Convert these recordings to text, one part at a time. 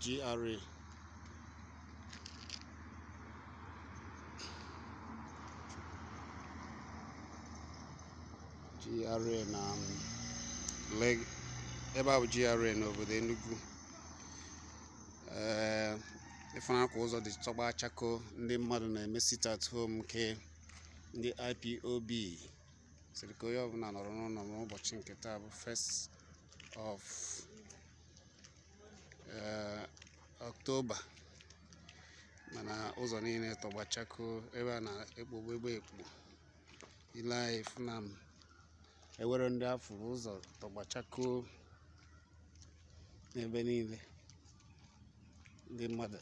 GRA. GRA na leg ebe a bụ GRA n'obodo Enugu. Ee, ịfụna ka ụzọ dị tọgba chako, ndị mmadụ na-eme sit at home nke ndị IPOB sịrị ka onye ọbụla nọrọ n'ụlọ n'ụbọchị nke taa bụ 1st of October, mana ụzọ niile tọgba chako, ebe a na-ekpogbu egbe ekpo ile anyị fụna m ewere ndị afụrụ ụzọ tọgba chako n'ebe niile, ndị mmadụ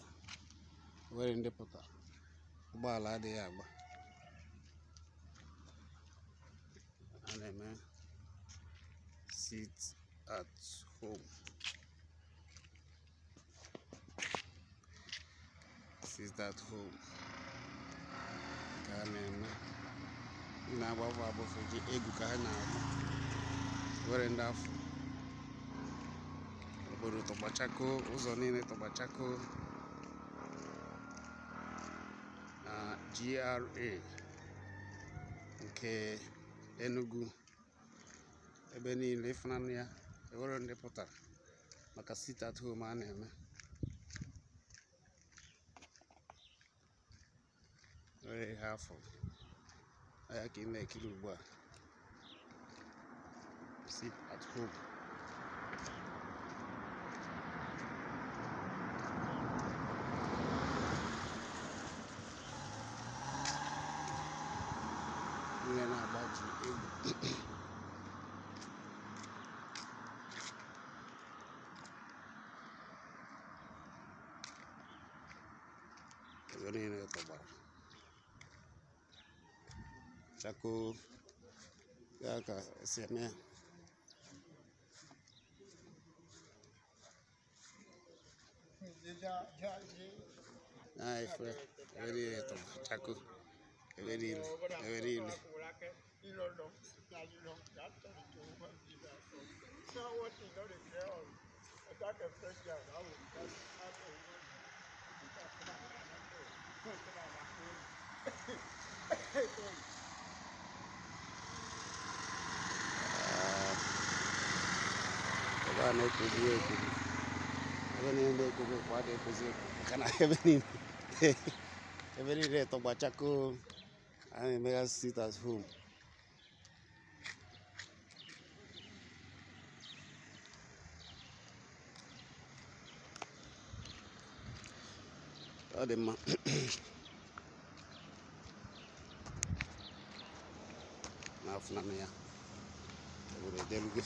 were ndị pụtara, ụgbọala adịghị agba, a na-eme sit at home. Sit at home ka a na-eme, ndị na-agbafu agbafu ji egwu ka ha na-agba, were ndị afọ obodo tọgbachako, ụzọ niile tọgbachako na GRA nke Enugu, ebe niile ịfụnanya ya ewere ndị pụtara maka sit at home a na-eme. Were ihe afọ ya ka ị na-ekiri ugbu a, sit at home. Ihe na-agba ji egwu. Ebe niile tọgbara chako ya ka esi eme ya. Na ife ebe niile tọgbara chako, ebe niile, ebe niile. Ebe a na-ekpogbu ekpogbu, ebe niile na-ekpogbu ekpogbu adịghị ekpozi ekpo maka na ebe niile tọgba chako, a na-emegha sit at home. Ọ dị mma. Na afụnanụ ya obodo edelugo.